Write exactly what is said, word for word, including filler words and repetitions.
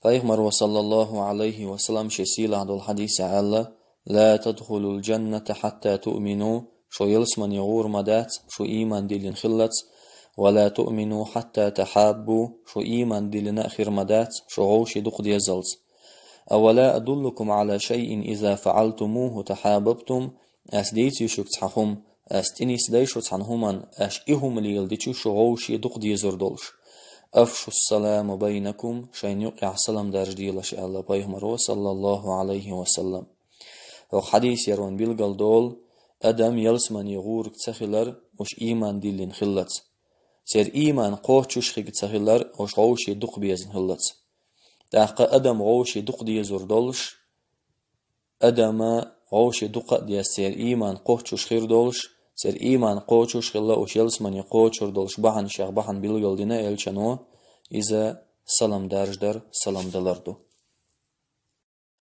Пайхамаро, саллаллаху алейхи ва саллам, шен сийлахь долу хьадисехь аьлла: «Ла тадхулул джанната хьатта туъмину», шу ялсамане гӀур ма дац, шу ийман диллина хиллалц, «ва ла туъмину хьатта тахьаббу», шу ийман диллина а хир ма дац, шу гӀовший дукха дезалц. «Авала адуллукум ала шайин иза фаъалтумуху тахьабабтум», ас дийций шуьга цхьа хӀума, ас тӀе нисдай шу цхьана хӀуман, аш и хӀума леладичи шу гӀовший дукха дезар долуш. «Афшу салама байнакум», шайна юкъехь салам даржаделаш, аьлла Пайхамаро, саллаллаху алейхи ва саллам. ХӀокху хьадисера вайна билгал долу, адам ялсамане гӀург ца хилар, уьш ийман диллина хиллалц. Церан ийман кхоччуш хиг ца хилар, уьш гӀовший дукха безна хиллалц. ТӀаккха адам гӀовший дукха дезар долуш, адама гӀовший дукха а деза, церан ийман кхоччуш хир долуш, церан ийман кхочуш хилла, уьш ялсамане кхочур долуш бахьана шех бахьана билгал дина элчано, иза салам даржадар, салам далар ду.